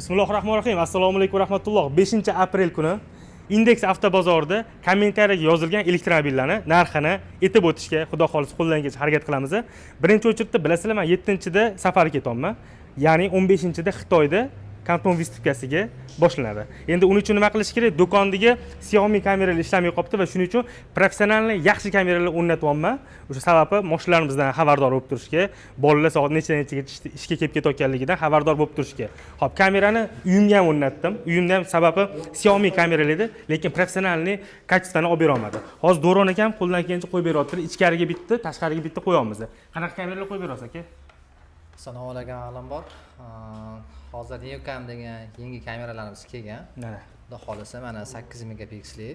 Bismillahir rohmanir rohim. Assalomu alaykum va rahmatulloh. 5 aprel kuni Indeks avtobozorida kommentariyaga yozilgan elektromobillarni narxini aytib o'tishga, xudo xohlasa, qo'ldan kelgancha harakat qilamiz. Birinchi очередь da, bilasizlar, man 7-da safarga ketyapman. Ya'ni 15-da Xitoyda Kanton выставка siga boshlanadi. Endi uning uchun nima qilish kerak? Do'kondagi Xiaomi kameralar ishlamay qolibdi va shuning uchun professional yaxshi kameralar o'rnatyapman. O'sha sababi mashinalarimizdan xabardor bo'lib turishga, bolalar soat necha nechaga ishga kelib ketayotganligidan xabardor bo'lib turishga. Xo'p, kamerani uyimga ham o'rnatdim. Uyimda ham sababi Xiaomi kameralar edi, lekin профессиональный качество ni olib bera olmadi. Hozir Do'ron akam qo'ldan kelgancha qo'yib beryaptilar. Ichkariga bitta, tashqariga bitta qo'yapmiz. Qanaqa kameralar qo'yib beryapsiz, aka? Assalomu alaykum avvalambor. Hozir Neocam degan yangi kameralarimiz kelgan. Mana. Xudo xohlasa, mana 8 megapiksli.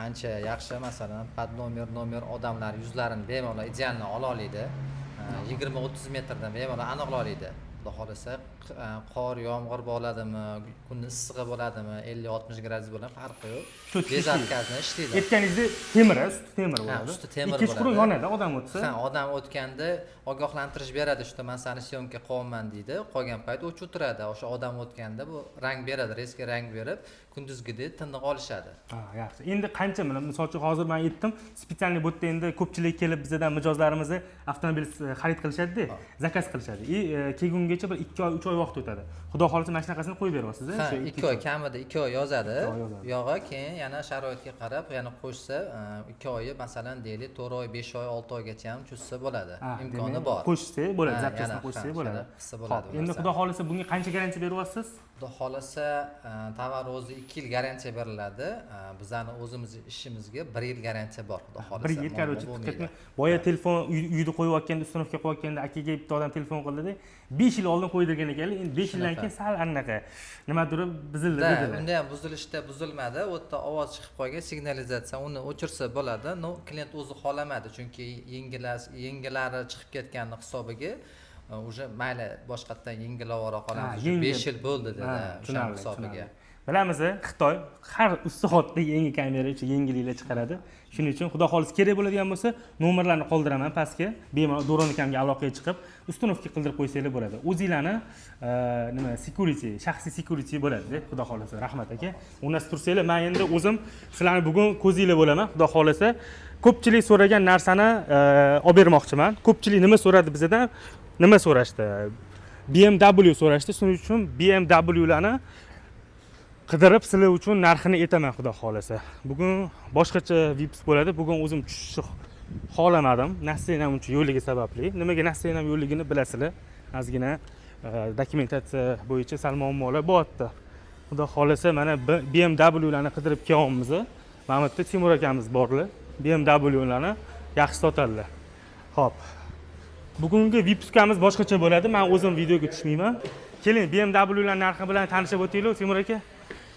Ancha yaxshi, masalan, под nomer odamlar yuzlarini bemalol идеально ola oladi. 20-30 metrdan bemalol aniqlay oladi. Xudo xohlasa, qor, yomg'ir bo'ladimi, kunni issig'i bo'ladimi, 50-60 gradus bo'ladi, farqi yo'q. Cho'tki. Безотказно ishlaydi. Aytganingizdek, temir, usti temir bo'ladi. Usti temir Kechqurun bo'ladi. yonadi odam o'tsa. Ha, odam o'tganda ogohlantirish beradi, что man sani съёмка qilyapman deydi. Qolgan payt o'chib o'tiradi. O'sha odam o'tganda bu rang beradi, резкий rang berib, kunduzgidek tiniq olishadi. Ha, yaxshi. Endi qancha, mana misol uchun, hozir men aytdim, специальный bu yerda endi ko'pchilik kelib bizadan, mijozlarimizni avtomobil xarid qilishadi, заказ qilishadi. И kelgungacha bir 2 oy, 3 oy vaqt o'tadi. Xudo xohlasa, mana shunaqasini qo'yib beryapsiz, Ha, o'sha 2 oy, kamida 2 oy yozadi. 2 oy yozadi. Yog'i keyin yana sharoitga qarab yana qo'shsa, 2 oyi, masalan, deylik, 4 oy, 5 oy, 6 oygacha ham cho'zsa bo'ladi. Ha, Imkoni demak, bor. Qo'shsak bo'ladi, Ha, запчасть ni yana, qo'shsak ha, bo'ladi. shuni qilsa bo'ladi Xo'p, bu endi narsani. xudo xohlasa, bunga qancha garantiya beryapsiz? Xudo xohlasa, tovar o'zi 2 yil garantiya beriladi. Bizani o'zimizni ishimizga 1 yil garantiya bor, xudo xohlasa. Bir yil, Muammo короче, bo'lmaydi. Boya telefon uyda qo'yayotganda, установка qo'yayotganda akaga bitta odam telefon qildida, 5 yil oldin qo'ydirgan ekanlar. Endi 5 yildan Shunaqa. keyin sal anaqa nimadir buzildi Да, dedilar. Unda ham buzilishda buzilmadi. U yerda ovoz chiqib qolgan, signalizatsiya, uni o'chirsa bo'ladi. Но klient o'zi xohlamadi, chunki yengilari chiqib ketganini hisobiga уже mayli, boshqatdan yengilroq olamiz. Уже Yengil. 5 yil bo'ldi dedi Ha, o'shani tushunarli, hisobiga. Tushunarli. Bilamiz, Xitoy har uch soatda yangi kamera uchun yangiliklar chiqaradi. Shuning uchun, xudo xohlasa, kerak bo'ladigan bo'lsa, nomerlarni qoldiraman pastga. Bemalol Do'ron akamga aloqaga chiqib, установка qildirib qo'ysanglar bo'ladi. O'zinglarni nima, security, shaxsiy security bo'ladi, xudo xohlasa. Rahmat, aka. O'rnatib tursanglar, men endi o'zim sizlarni bugun ko'zinglar bo'laman, xudo xohlasa. Ko'pchilik so'ragan narsani olib bermoqchiman. Ko'pchilik nima so'radi bizadan? Nima so'rashdi? BMW so'rashdi. Shuning uchun BMWlarni qidirib, sizlar uchun narxini aytaman, xudo xohlasa. Bugun boshqacha выпуск bo'ladi. Bugun o'zim tushishni xohlamadim. Настроение m uncha yo'qligi sababli. Nimaga настроение m yo'qligini bilasizlar. Ozgina dokumentatsiya bo'yicha sal muammolar bo'lyapti. Xudo xohlasa, mana BMWlarni qidirib kelyapmiz. Mana bu yerda Timur akamiz borlar. BMWlarni yaxshi sotadilar. Xo'p. Bugungi выпуск imiz boshqacha bo'ladi. Men o'zim videoga tushmayman. Keling, BMWlar narxi bilan tanishib o'taylik, Timur aka.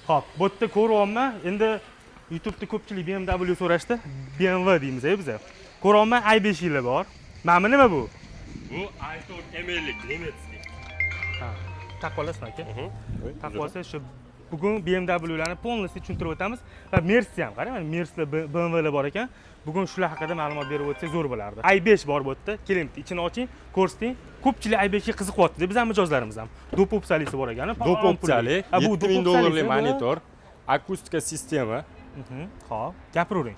Xo'p, bu yerda ko'ryapman. Endi YouTube'da ko'pchilik BMW so'rashdi. BMW deymiz biz. Ko'ryapman, i5 yili bor. Mana bu nima bu? Bu i4 M50 немецкий. Ha, taqib olasizmi, aka? Taqib olsangiz, shu bugun BMWlarni полностью tushuntirib o'tamiz va Mercedes ham, qarang, mana Mercedeslar, BMWlar bor ekan. Bugun shular haqida ma'lumot berib o'tsak zo'r bo'lardi. i5 bor bu yerda. Keling, bitta ichini oching, ko'rsating. Ko'pchilik i5 ga qiziqyapti, bizning mijozlarimiz ham. Доп opsiyalisi bor ekan. Доп opsiyali, Ha, bu 7000 доп dollarlik opsiyalisi bu. Monitor, akustika sistema. Xo'p, gapiravering.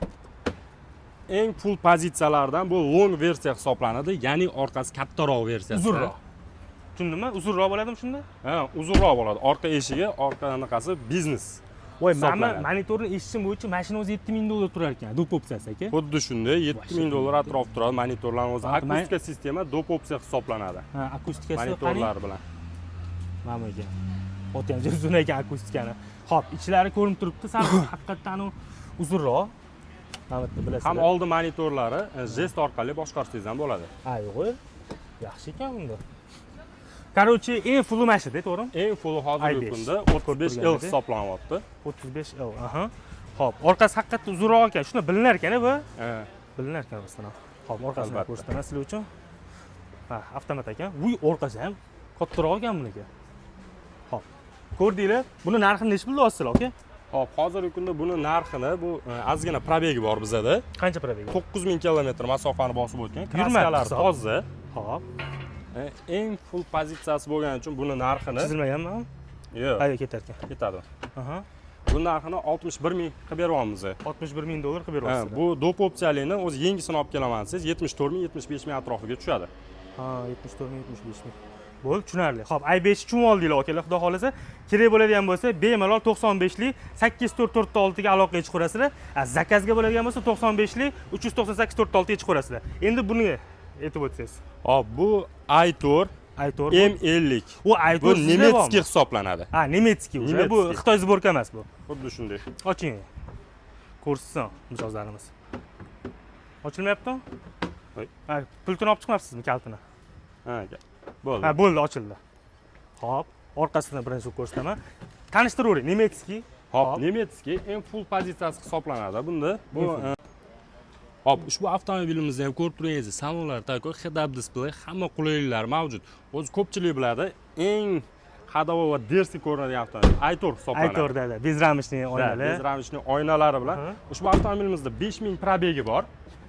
Eng full pozitsiyalardan bu long versiya hisoblanadi, ya'ni orqasi kattaroq versiyasi. Uzunroq. Tushundimmi? Uzunroq bo'ladimi shunda? Ha, uzunroq bo'ladi. Orqa eshigi, orqa anaqasi biznes Voy, mana hisoblanadi. Monitorni eshitishim bo'yicha mashina o'zi 7000 dollar turar ekan. Доп opsiyasi, aka. Xuddi shunday, 7000 dollar atrof turadi monitorlarning o'zi. Ha, Akustika sistema доп opsiya hisoblanadi. Ha, akustikasi qarang. Monitorlar bilan. Mana bu ekan. Oti ham uzun ekan akustikani. Xo'p, ichlari ko'rinib turibdi, sal haqiqatdan u uzunroq. Mana bu yerda bilasizlar. Ham oldi monitorlari jest orqali boshqarsangiz ham bo'ladi. Ha, yo'q. Yaxshi ekan unda. Короче, eng full i mana shu-da, to'g'rimi? Eng full hozirgi i5. kunda 35 L turganida. hisoblanyapti. 35 L. Aha. Xo'p, orqasi haqiqatda uzunroq ekan. Shuni bilinar ekan bu. Ha. Bilinar ekan rostdan ham. Xo'p, orqasini Albatta. ko'rsataman sizlar uchun. Ha, avtomat ekan. Vuy, orqasi ham kattaroq ekan buniki. Xo'p. Ko'rdinglar? Buni narxini nechi pul deyapsizlar, aka? Xo'p, hozirgi kunda buni narxini, bu ozgina пробег i bor bizada. Qancha пробег i? 9000 kilometr masofani bosib o'tgan. Yurmabdi Краска lari hisob. toza. Xo'p, Eng full pozitsiyasi bo'lgani uchun buni narxini chizilmaganmi? Yo'q. Ha, ketar ekan. Ketadi. Aha. Bu narxini 61 ming qilib beryapmiz. 61 ming dollar qilib Ha, beryapsizlar. bu доп opsiyalikni o'zi yangisini olib kelaman desangiz, 74 ming, 75 ming atrofiga tushadi. Ha, 74 ming, 75 ming. Bo'ldi, tushunarli. Xo'p, i5 tushunib oldinglar, akalar, xudo xohlasa. Kerak bo'ladigan bo'lsa, bemalol 95lik 844 6 ga aloqaga chiqarasizlar. A, заказ ga bo'ladigan bo'lsa, 95lik 398 4 6 ga chiqarasizlar. Endi buni aytib o'tsangiz. Hop, bu i4 i4 M50. U i4 Bu sizda немецкий bormi? hisoblanadi. Ha, немецкий уже. Bu Немецкий. Xitoy сборка emas bu. Xuddi shunday. Oching. Ko'rsin mijozlarimiz. Ochilmayaptimi? Voy. Ha, pultini olib chiqmabsizmi, kalitini? Ha, bo'ldi. Ha, bo'ldi, ochildi. Xo'p, orqasidan birinchi ko'rsataman. Tanishtiravering, немецкий. Hop, Hop. немецкий eng full pozitsiyasi hisoblanadi bunda. Bu hop, ushbu avtomobilimizni ham ko'rib turganingizdek, salonlar такой head-up display, hamma qulayliklar mavjud. O'zi ko'pchilik biladi, eng ходовой va дерзкий ko'rinadigan avtomobil i4 hisoblanadi. i4 да, безрамочный Да, oynalar. безрамочный oynalari bilan. Ushbu avtomobilimizda 5000 пробег i bor.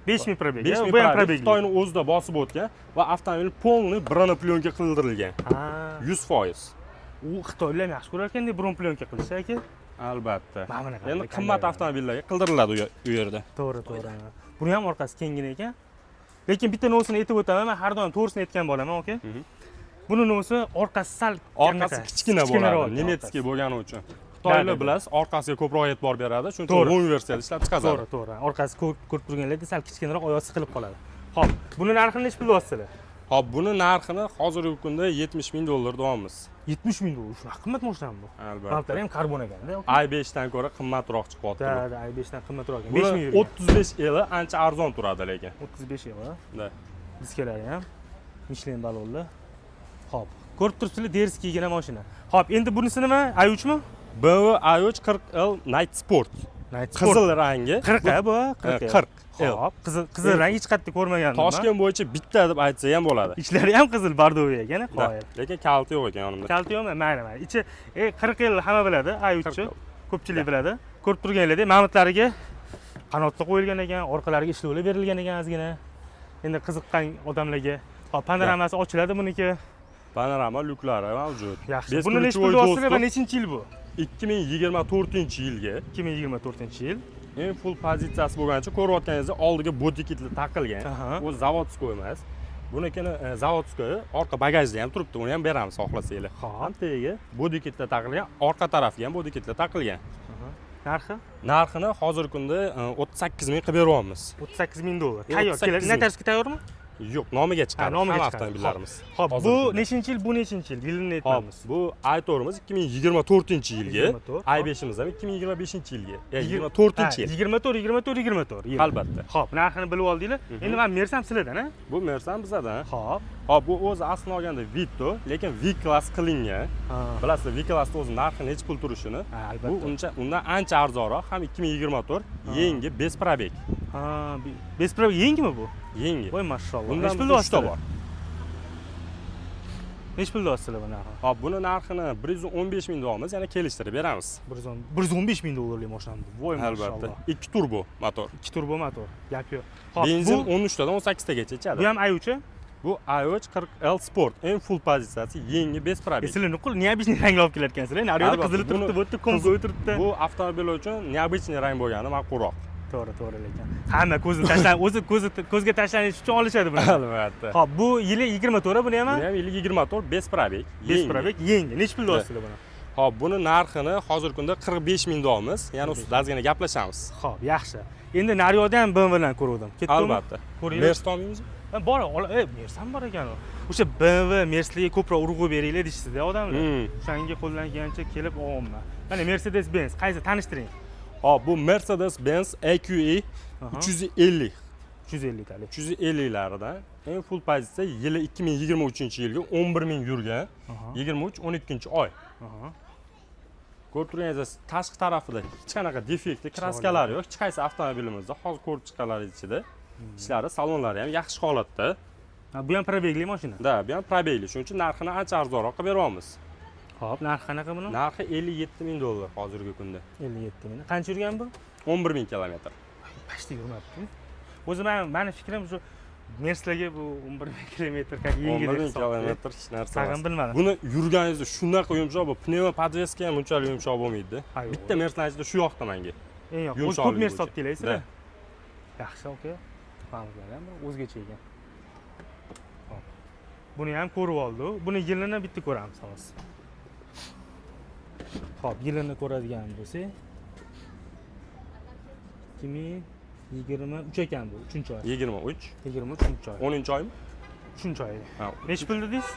5000 пробег. 5000 Bu ham пробег пробег. Xitoyni o'zida bosib o'tgan va avtomobil полный бронеплёнка qildirilgan. Ha, 100%. u xitoylar ham yaxshi ko'rar ekanda бронеплёнка qilish, aka. Albatta. Mana bunaqa Endi kamera. Qimmat avtomobillarga qildiriladi u yerda. To'g'ri. Buni ham orqasi kenggina ekan. Lekin bitta nosini aytib o'taman, men har doim to'g'risini aytgan bo'laman, aka. Buni nosi orqasi sal Orqasi anaqa, kichkina kichkinaroq bo'ladi, ekan немецкий orqasi. Bo'lgani uchun. Да, Xitoylar, да. bilasiz, orqasiga ko'proq e'tibor beradi, shuning uchun To'g'ri. long versiyada ishlab chiqazadi. To'g'ri. Orqasi ko'rib turganlarda sal kichkinaroq, oyoq siqilib qoladi. Xo'p, buni narxini nechi pul deyapsizlar? Hop, buni narxini hozirgi kunda 70 ming dollar deyapmiz. 70 ming dollar. Shunaqa qimmat mashinami bu? Albatta. Lampalari ham karbon ekanda. i5 dan ko'ra qimmatroq chiqyapti Да, bu. Да, i5 dan qimmatroq ekan. Buni 5 ming yurgan. 35 L ancha arzon turadi lekin. 35 yevro. Да. Diskalari ham Michelin balonli. Xo'p, ko'rib turibsizlar, дерзкий gina mashina. Xo'p, endi bunisi nima? i3 mi? BMW i3 40L Night Sport. Night Sport. Qizil rangi. 40 a bu? 40. 40 L. Xo'p, qizil rang hech qayerda ko'rmagandim. Toshkent bo'yicha bitta deb aytsa ham bo'ladi. Ichlari ham qizil бордовый ekan, Да. qoyil. Lekin kaliti yo'q ekan yonimda. Kaliti yo'qmi? Mayli, mayli. Ichi 40 yil hamma biladi, i3 40 yil. Ko'pchilik biladi. Ko'rib turganlardek, mamutlariga qanotli qo'yilgan ekan, orqalariga ishlovlar berilgan ekan ozgina. Endi qiziqqan odamlarga. Xo'p, panoramasi ochiladi buniki. Panorama lyuklari mavjud. Yaxshi. Без Buni nechi pul ключевой deyapsizlar va доступ. Nechinchi yil bu? 2024-yilga. 2024-yil. Eng full pozitsiyasi bo'lganicha, ko'rayotganingizdek, oldiga body kitlar taqilgan. U заводской emas. Bunikini заводской orqa bagajda ham turibdi, uni ham beramiz xohlasanglar. Xo'p. Ham tagiga body kitlar taqilgan, orqa tarafiga ham body kitlar taqilgan. Narxi? Narxini hozirgi kunda 38 ming qilib beryapmiz. 38 ming dollar. Tayyor 38 keladi. Ming. Нотариус ga tayyormi? Yo'q, nomiga Ha, chiqadi nomiga hamma chiqadi. avtomobillarimiz. Xo'p, Hozirgi bu kunda. nechinchi yil, bu nechinchi yil? Yilini Hop, aytamiz. bu i4'imiz 2024-yilgi, 24, hop. i5'imiz ham 2025-yilgi. 24-yil. 24, 24, 24 yil. Albatta. Xo'p, narxini bilib oldinglar. Endi mana Mersam sizlardan, a? Bu Mersam bizadan. Xo'p. Hop, bu o'zi aslini olganda Vito, lekin V klass qilingan. Ha. Bilasizlar, V klassda o'zi narxi necha pul turishini. Ha, Bu albatta. uncha undan ancha arzonroq, ham 2024, yangi, без пробег. Ha, без пробег yengimi bu? Yangi. Voy, mashalloh. Bundan Nechi pul bizda uchta deyapsizlar? bor. Nechi pul deyapsizlar bu narxi? Hop, buni narxini 115 ming deyapmiz, yana kelishtirib beramiz. 110 115 ming dollarlik mashinami bu? Voy, Albatta. mashalloh. 2 turbo motor. 2 turbo motor. Gap yo'q. Xo'p, Benzin bu 13 tadan 18 tagacha ichadi. bu ham i3? Bu i3 40L Sport eng full pozitsiyasi, yangi, без пробег. Sizlar nuqul необычный ranglar olib kelar ekansizlar. Naryoqda Albatta, qizili turibdi, bu yerda ko'm turibdi. Bu avtomobil uchun необычный rang bo'lgani ma'qulroq. To'g'ri, lekin hamma ko'zni tashlan, o'zi ko'zi ko'zga tashlanish uchun olishadi buni. Albatta. Xo'p, bu yili 24, buni ham Buni ham yili 24, без пробег. Без Yangi. Пробег, yangi. Nechi pul deyapsizlar buni? Xo'p, buni narxini hozirgi kunda 45 ming deyapmiz. Yana ustida ozgina gaplashamiz. Xo'p, yaxshi. Endi naryoqda ham BMWlarni ko'ruvdim. Ketdikmi? Albatta. Ko'ringlar. Mercedes olmaymizmi? Ha, bor, Mers ham bor ekan u. O'sha BMW, Merslarga ko'proq urg'u beringlar deyishdi odamlar. O'shanga qo'ldan kelgancha kelib olyapman. Mana Mercedes Benz, qaysi, tanishtiring. Hop, bu Mercedes-Benz EQE 350. 350 talik. 350 laridan eng full pozitsiya, yili 2023-yilgi, 11 ming yurgan. 23 12 oy. Ko'rib turganingizdek, tashqi tarafida hech qanaqa defekti, краска lari yo'q. Hech qaysi avtomobilimizda hozir ko'rib chiqqanlaringiz ichida ishlari, salonlari ham yaxshi holatda. Ha, bu ham пробег li mashina. Да, bu ham пробег li, shuning uchun narxini ancha arzonroq qilib beryapmiz. Xo'p, narxi qanaqa buni? Narxi 57 ming dollar hozirgi kunda. 57 ming. Qancha yurgan bu? 11 ming kilometr. Почти yurmabdi. O'zi mani fikrim shu Merslarga bu 11 000 kilometr как yengil. 11 ming kilometr hech narsa Tag'in emas. Bilmadim. Buni yurganingizda shunaqa yumshoq, bu пневмоподвеска ham unchalik yumshoq bo'lmaydida. Ha, yo'q. Bitta Mersni ichida shu yoqdi menga. Eng yoqdi. O'zi Yumshoqligi ko'p Mers bo'yicha. sotdinglar sizlar. Да. Yaxshi, aka. Bular ham bir o'zgacha ekan. Hop. Buni ham ko'rib oldi. Buni yilini bitta ko'ramiz hozir. Xo'p, yilini ko'radigan bo'lsak, 2023 ekan bu, 3-oy. 23, 23-oy. 10-oymi? 3-oy. Ha. Nechi pul dedingiz?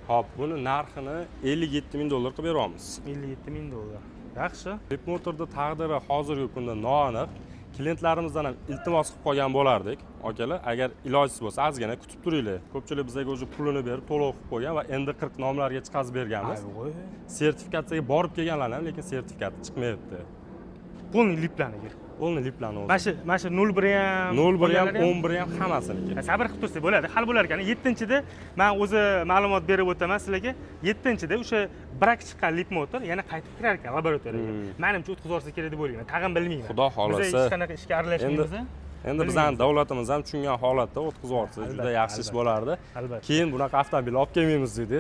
Hop, buni narxini 57 ming dollar qilib beryapmiz. 57 ming dollar. Yaxshi. Leapmotorda taqdiri hozirgi kunda noaniq. Klientlarimizdan ham iltimos qilib qolgan bo'lardik. Akalar, agar ilojsiz bo'lsa, ozgina kutib turinglar. Ko'pchilik bizga уже pulini berib, to'lov qilib qo'ygan va endi 40 nomlarga chiqazib berganmiz. Voy. Sertifikatsiyaga borib kelganlar ham, lekin sertifikati chiqmayapti. Полный Leaplarniki. Полный Leaplarni o'zi. Mana shu 01 ham, 01 ham, qolganlari 11 ham, hammasiniki. Ha, sabr qilib tursak bo'ladi, hal bo'lar ekan. 7-da man o'zi ma'lumot berib o'taman sizlarga. 7-da o'sha brak chiqqan Leapmotor yana qaytib kirar ekan laboratoriyaga. Manimcha, o'tkazib yuborsa kerak deb o'ylayman. Tag'in bilmayman. Xudo Biz xohlasa. hech qanaqa ishga aralashmaymiz. Endi bizani davlatimiz ham tushungan holatda o'tkazib yuborsa juda yaxshi ish bo'lardi. Albatta. Keyin bunaqa avtomobil olib kelmaymiz deydi.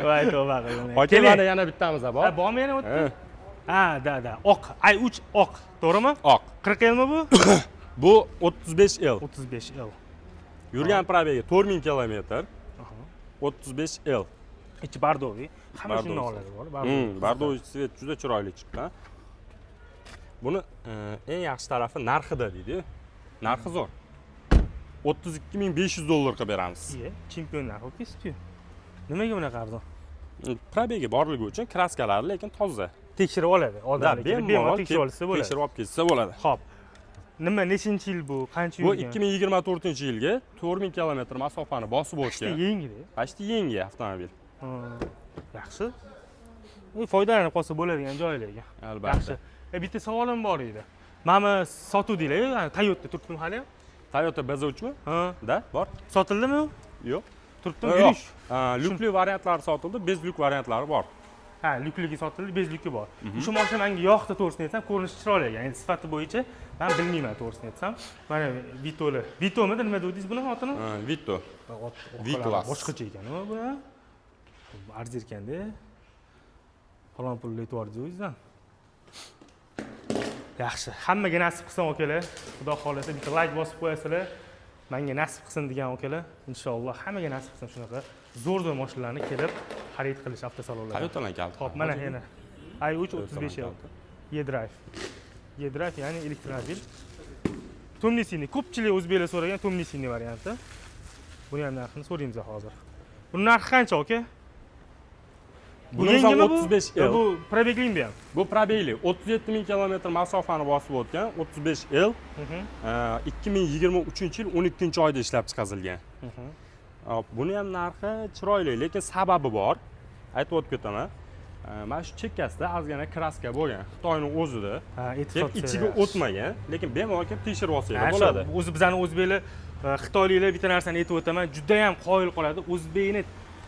Voy, tavba qildim. Aka, mana yana bittamiz bor. Ha, bormi yana o'tdi? Ha. Ha, да, да. Oq, i3 oq, to'g'rimi? Oq. 40 L mi bu? Bu 35 L. 35 L. Yurgan пробег i 4000 kilometr. 35 L. Ichi бордовый. Hamma shundan Бордовый. oladi bor. Бордовый. Бордовый цвет juda chiroyli chiqqan. Buni eng yaxshi tarafi narxida deydi. Narxi zo'r. 32 500 dollar qilib beramiz. Iye, chempion narxi bo'lib ketibdi. Nimaga bunaqa arzon? Пробег i borligi uchun, краска lari lekin toza. Tekshirib oladi. Да, Odamlar kelib bemalol tekshirib olsa bo'ladi. Tekshirib olib ketsa bo'ladi. Xo'p. Nima, nechinchi yil bu? Qancha Bu yurgan? 2024 yilgi, 4000 kilometr masofani bosib Почти o'tgan. yengida. Почти yangi avtomobil. Ha, yaxshi. Foydalanib qolsa bo'ladigan joylar ekan. Albatta. Yaxshi. Bitta savolim bor edi. Mana sotuvdinglar, Toyota turibdimi hali ham? Toyota BZ3 mi? Ha. Да, bor. Sotildimi u? Yo'q. Turibdimi? Yo'q. Yurish. Ha, lyukli variantlari sotildi, без люк variantlari bor. Ha, lyukligi sotildi, без lyuki bor. O'sha mashina menga yoqdi, to'g'risini aytsam, ko'rinishi chiroyli ekan. Endi sifati bo'yicha men bilmayman, to'g'risini aytsam. Mana Vitoli. Vitomidi, nima dedingiz buni otini? Ha, Vito. V-Class. Boshqacha ekan, nima bu? Arzir ekanda. Falon pulni aytib yubordingiz o'zingizdan. Yaxshi, hammaga nasib qilsin, akalar. Xudo xohlasa, bitta layk bosib qo'yasizlar. Menga nasib qilsin degan akalar, inshaalloh hammaga nasib qilsin shunaqa zo'r zo'r mashinalarni kelib xarid qilish avtosalonlarda. Toyotadan keldi. Xo'p, mana yana i3 35 L. Toyotadan. E-Drive. E-Drive, ya'ni elektromobil. Темный синий. Ko'pchilik o'zbeklar so'ragan темный синий varianti. Buni ham narxini so'raymiz hozir. Buni narxi qancha, aka? Bu Buni ham yengimi bu? 35 L. Yo, bu пробег limi bu ham? Bu пробег li 37 ming kilometr masofani bosib o'tgan 35 L. 2023 yil 12 oyda ishlab chiqarilgan. Hop, buni ham narxi chiroyli, lekin sababi bor. Aytib o'tib ketaman. Mana shu chekkasida ozgina краска bo'lgan. Xitoyning o'zida. Ha, aytib Kelib sotsa ichiga yaxshi. o'tmagan, lekin bemalol kelib tekshirib olsanglar Ha, shu bo'ladi. O'zi bizani o'zbeklar, xitoyliklar, bitta narsani aytib o'taman, juda ham qoyil qoladi. O'zbekni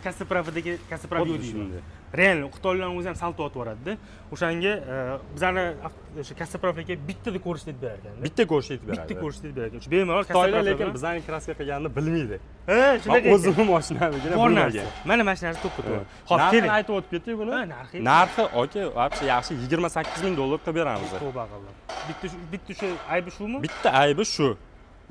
костоправ idagi костоправ yo'q Xuddi deydi. shunday. Реально xitoylarning o'zi ham salto otib yuboradida. O'shanga bizani o'sha костоправ larga bittada ko'rsatib berar ekanda. Bitta ko'rsatib beradi. Bitta ko'rsatib berar ekan. Shu bemalol Xitoylar костоправ lar lekin bilan- bizani краска qilganini bilmaydi. Ha, Man shunaqa ekan. o'zimni mashinamnikini Bor bilmagan. narsa. Mana shu narsa to'ppa to'g'ri. Xo'p, Narxini keling. aytib o'tib ketdik buni. Ha, narxi. Narxi aka, вообще yaxshi, 28 ming dollar qilib beramiz. Tavba qildim. Bitta shu aybi shumi? Bitta aybi shu.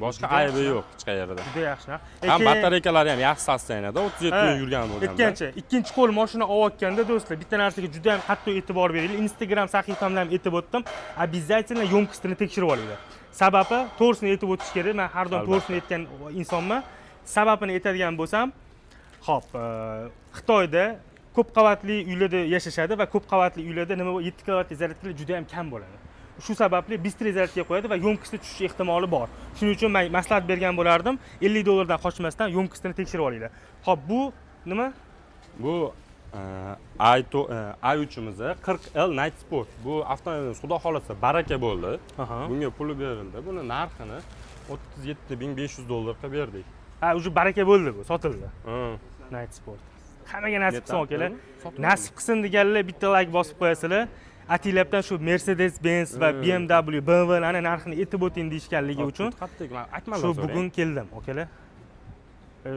Boshqa Juda aybi yaxshi. yo'q hech qayerda. Juda yaxshi narx. Ham batarekalari ham yaxshi состояние da, 37 ming yurgan bo'lganda. Aytgancha, ikkinchi qo'l mashina olayotganda, do'stlar, bitta narsaga juda ham qattiq e'tibor beringlar. Instagram sahifamda ham aytib o'tdim. Обязательно ёмкость ini tekshirib olinglar. Sababi, to'g'risini aytib o'tish kerak. Men har doim Albatta. to'g'risini aytgan insonman. Sababini aytadigan bo'lsam, xo'p, Xitoyda ko'p qavatli uylarda yashashadi va ko'p qavatli uylarda nima, 7 qavatli zaryadkalar juda ham kam bo'ladi. Shu sababli быстрый zaryadka qo'yadi va ёмкость i tushish ehtimoli bor. Shuning uchun men maslahat bergan bo'lardim, 50 dollardan qochmasdan ёмкость ini tekshirib olinglar. Xo'p, bu nima? Bu i3imiz 40 L Night Sport. Bu avtomobilimiz, xudo xohlasa, baraka bo'ldi. Bunga puli berildi. Buni narxini 37 500 dollar qilib berdik. Ha, уже baraka bo'ldi bu, sotildi. Night Sport. Hammaga nasib qilsin, akalar. Sotildi. Nasib qilsin deganlar bitta layk bosib qo'yasizlar. Ataylabdan shu Mercedes Benz va BMW, BMWlarni narxini aytib o'ting deyishganligi uchun Qattiq Akmal. Shu bugun keldim, akalar.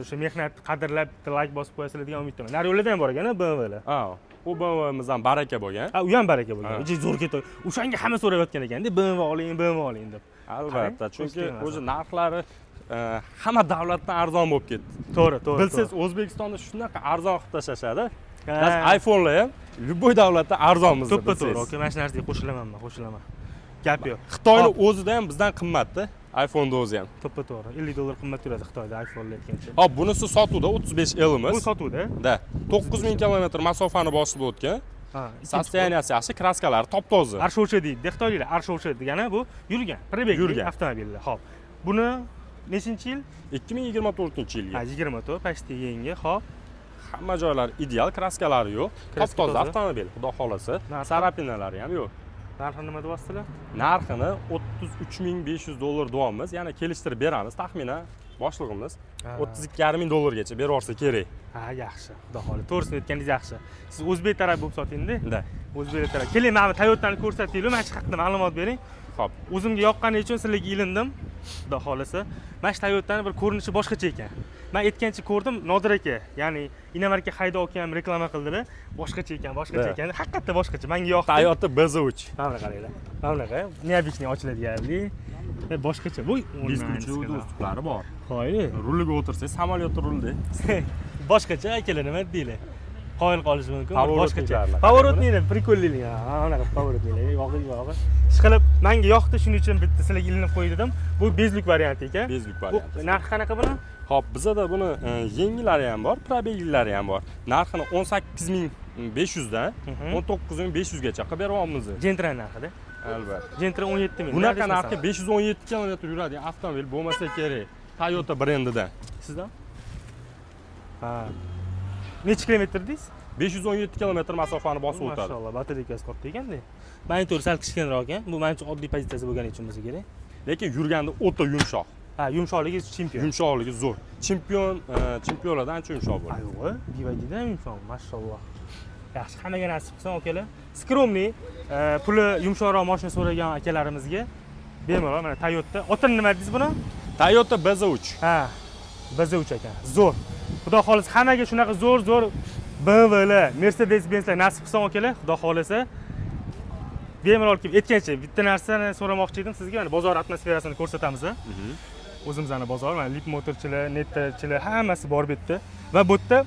O'sha mehnat qadrlab, bitta layk bosib qo'yasizlar degan umiddaman. Nari yo'lida ham bor ekan BMWlar. Ha, u BMWmiz ham baraka bo'lgan. Ha, u ham baraka bo'lgan. Ha. Juda zo'r ketdi. O'shanga hamma so'rayotgan ekanda, BMW oling, BMW oling deb. Albatta, Qarang, chunki ko'z o'zi narxlari hamma davlatdan arzon bo'lib ketdi. To'g'ri, to'g'ri. Bilsangiz, O'zbekistonda shunaqa arzon qilib tashlashadi. Ha. Даже iPhone'lar ham любой davlatda arzon bizda. To'ppa to'g'ri, Bilsangiz. Aka, mana shu narsaga qo'shilaman man, qo'shilaman. Gap yo'q. Xitoyni Hop. o'zida ham bizdan qimmatda, iPhone'ni o'zi ham. To'ppa to'g'ri. 50 dollar qimmat turadi Xitoyda iPhone aytgancha. Hop, bunisi sotuvda, 35 L'imiz. Bu sotuvda. Да. 9000 kilometr masofani bosib o'tgan. Ha, ikkinchi. Состояние si yaxshi, краска lari top-toza. Arshovchi deydi xitoyliklar. Arshovchi degani bu yurgan, пробег li Yurgan. Avtomobillar. Xo'p. Buni nechinchi yil? 2024-yilgi. Ha, 24, почти yangi. Xo'p. Hamma joylari ideal, краска lari yo'q. Краска Top-toza toza. Avtomobil, xudo xolasa. Narxi? Царапина lari ham yo'q. Narxi nima deyapsizlar? Narxini 33 500 dollar deyapmiz. Yana kelishtirib beramiz. Taxminan boshlig'imiz Ha. 32,5 ming dollargacha berib yuborsa kerak. Ha, yaxshi. Xudo xohlasa. To'g'risini aytganingiz yaxshi. Siz o'zbek taraf bo'lib sotingda. Да. O'zbek taraf. Keling, mana bu Toyota'ni ko'rsatinglar, mana shu haqida ma'lumot bering. Xo'p. O'zimga yoqqani uchun sizlarga ilindim. Xudo xohlasa. Mana shu Toyota'ni bir ko'rinishi boshqacha ekan. Man aytgancha ko'rdim, Nodir aka, ya'ni inomarka haydovchi ham reklama qildilar. Boshqacha ekan, boshqacha Да. ekan. Haqiqatda boshqacha. Menga yoqdi. Toyota BZ3. Mana bunaqa qaranglar. Mana bunaqa необычный ochiladiganli. Boshqacha. Bu Бесключевой доступ lari bor. Qoyil. Ruliga o'tirsangiz, samolyot rulida. Boshqacha akalar, nima deylar? Qoyil qolish mumkin. Boshqacha. Поворотник larni. Поворотник ni прикольный. Ha, anaqa поворотник lar yog'i yog'i. Ishqilib menga yoqdi, shuning uchun bitta sizlarga ilinib qo'y dedim. Bu без люк varianti ekan. Без люк Bu varianti. Narxi qanaqa buni? Xo'p, bizada buni yengillari ham bor, пробег lilari ham bor. Narxini 18 500 dan 19 500 gacha qilib beryapmiz. Gentra narxida. Albatta. Gentra 17 ming. Bunaqa narxga 517 kilometr yuradigan avtomobil bo'lmasa kerak. Toyota brendidan. Sizdan? Ha. Necha kilometr deysiz? 517 kilometr masofani bosib o'tadi. Mashalloh, batareykasi katta ekanda. Monitor sal kichkinaroq ekan. Bu manimcha oddiy pozitsiyasi bo'lgani uchun bo'lsa kerak. Lekin yurganda o'ta yumshoq. Ha, yumshoqligi chempion. Yumshoqligi zo'r. Chempion, chempionlardan ancha yumshoq bo'ladi. Yo'q, BYDdan ham yumshoq, mashalloh. Yaxshi, hammaga nasib qilsin, akalar. Скромный, puli yumshoqroq mashina so'ragan akalarimizga bemalol mana Toyota. Otini nima dedingiz buni? Toyota BZ3. Ha, BZ3 ekan. Zo'r. Xudo xohlasa hammaga shunaqa zo'r zo'r BMWlar, Mercedes Benzlar nasib qilsin, akalar, xudo xohlasa. Bemalol kelib aytgancha bitta narsani so'ramoqchi edim sizga. Mana bozor atmosferasini ko'rsatamiz. A? O'zimizni bozor, mana Lip Motorchilar, Nettachilar hammasi bor bu yerda. Va bu yerda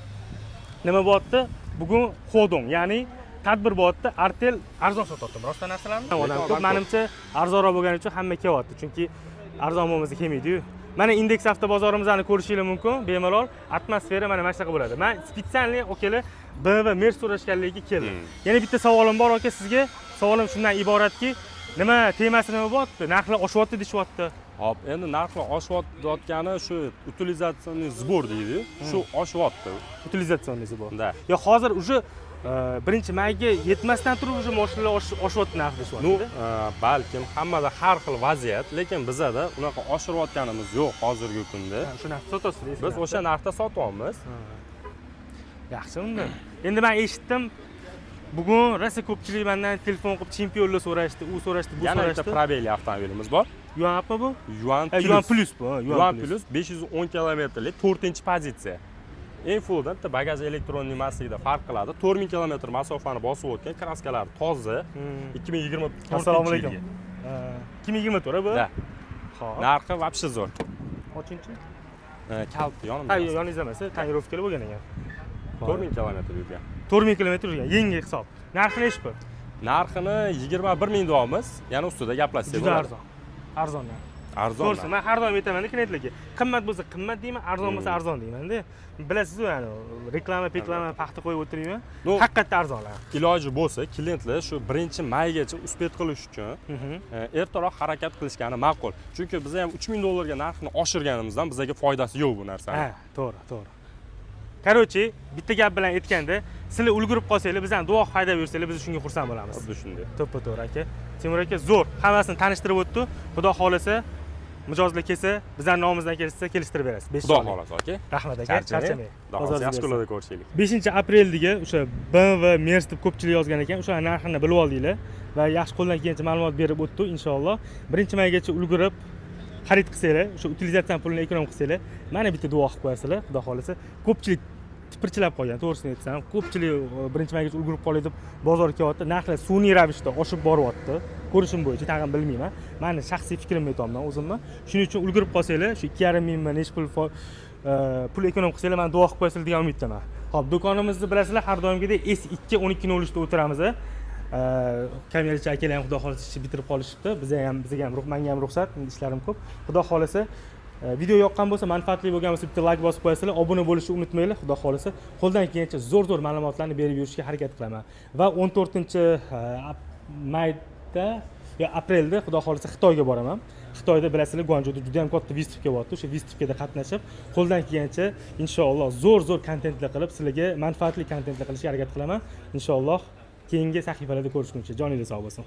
nima bo'lyapti? Bugun 活动, ya'ni tadbir bo'lyapti. Artel arzon sotyapti rostdan narsalarni. Odam ko'p, odam ko'p. Manimcha arzonroq bo'lgani uchun hamma kelyapti. Chunki arzon bo'lmasa kelmaydi-yu. Mana Indeks avtobozorimizni ko'rishingiz mumkin bemalol. Atmosfera mana shunaqa bo'ladi. Man специальный akalar BMW, Mercedes so'rashganligiga keldim. Yana bitta savolim bor, aka, sizga. Savolim shundan iboratki, nima temasi nima bo'lyapti? Narxlar oshyapti deyishyapti. Hop, endi narxlar oshyapti shu утилизационный сбор deydi. Shu oshyapti. Утилизационный сбор. Да. Yo hozir уже 1 mayga yetmasdan turib уже mashinalar oshyapti narx Ну, deyishyapti. Balkim hammada har xil vaziyat, lekin bizada unaqa oshirayotganimiz yo'q hozirgi kunda. O'sha narxda sotasiz. Biz o'sha narxda sotyapmiz. Yaxshi unda. Endi men eshitdim, bugun rosa ko'pchilik mendan telefon qilib chempionlar so'rashdi, u so'rashdi, bu Yana bitta so'rashdi. пробег li avtomobilimiz bor. Yuanmi bu? Yuan Ha, Yuan Plus bu, ha, Yuan Plus 510 kilometrlik 4-pozitsiya. Eng fulldan bitta bagaj elektron emasligida farq qiladi. 4000 kilometr masofani bosib o'tgan, краска lari toza. 2024 Assalomu alaykum. yilgi. 2024 bu? Да. Xo'p. Narxi вообще zo'r. Ochinchi? Kaliti yonimda. Ha, yoningizda emas, тонировка li bo'lgan ekan. 4000 kilometr yurgan. 4000 kilometr yurgan, yangi hisob. Narxi nechi pul? Narxini 21 ming deyapmiz. Yana ustida gaplashsak Juda bo'ladi. arzon. Arzon narx. Arzon. To'g'risi, man har doim aytaman klientlarga, qimmat bo'lsa qimmat deyman, arzon bo'lsa arzon deymanda. Bilasiz-ku, yani reklama, reklama paxta qo'yib o'tirmayman. Ну, Haqiqatda arzonlar. Iloji bo'lsa, klientlar shu 1 maygacha успеть qilish uchun ertaroq harakat qilishgani ma'qul. Chunki biz ham 3000 dollarga narxini oshirganimizdan bizga foydasi yo'q bu narsani. Ha, to'g'ri, to'g'ri. Короче, bitta gap bilan aytganda, sizlar ulgurib qolsanglar, bizani duo haydab yursanglar, biz shunga xursand bo'lamiz. Xuddi shunday. To'ppa to'g'ri, aka. Temur aka zo'r, hammasini tanishtirib o'tdi. Xudo xohlasa, Mijozlar kelsa, bizlarni nomimizdan kelishsa, kelishtirib berasiz. Besh Xudo xohlasa, aka. Rahmat, aka, Charchamang. charchamang. Xudo xohlasa, yaxshi kunlarda ko'rishaylik. 5-apreldagi o'sha BMW, Mers deb ko'pchilik yozgan ekan, o'sha narxini bilib oldinglar va yaxshi, qo'ldan kelgancha ma'lumot berib o'tdi. Inshaalloh 1-maygacha ulgurib xarid qilsanglar, o'sha utilizatsiyani pulini эконом qilsanglar, mana bitta duo qilib qo'yasizlar. Xudo xohlasa, ko'pchilik tipirchilab qolgan, to'g'risini aytsam, ko'pchilik 1-maygacha ulgurib qolay deb bozorga kelyapti. Narxlar sun'iy ravishda oshib boryapti, ko'rishim bo'yicha, tag'in bilmayman, mani shaxsiy fikrimni aytyapman o'zimni. Shuning uchun ulgurib qolsanglar, shu 2,5 mingmi, nechi pul pul эконом qilsanglar, mani duo qilib qo'yasizlar degan umiddaman. Ho'p, do'konimizni bilasizlar, har doimgidek S2 12.03da o'tiramiz. Kamerachi akalar ham, xudo xohlasa, ishni bitirib qolishibdi. Biza ham, bizga ham, manga ham ruxsat, endi ishlarim ko'p. Xudo xohlasa, video yoqqan bo'lsa, manfaatli bo'lgan bo'lsa, bitta layk bosib qo'yasizlar, obuna bo'lishni unutmanglar. Xudo xohlasa, qo'ldan kelgancha zo'r zo'r ma'lumotlarni berib yurishga harakat qilaman va 14 mayda yo aprelda, xudo xohlasa, Xitoyga boraman. Xitoyda, bilasizlar, Guanjuda juda yam katta выставка bo'lyapti. O'sha выставка da qatnashib, qo'ldan kelgancha, inshaalloh, zo'r zo'r kontentlar qilib, sizlarga manfaatli kontentlar qilishga harakat qilaman, inshaalloh. Keyingi sahifalarda ko'rishguncha joninglar sog' bo'lsin.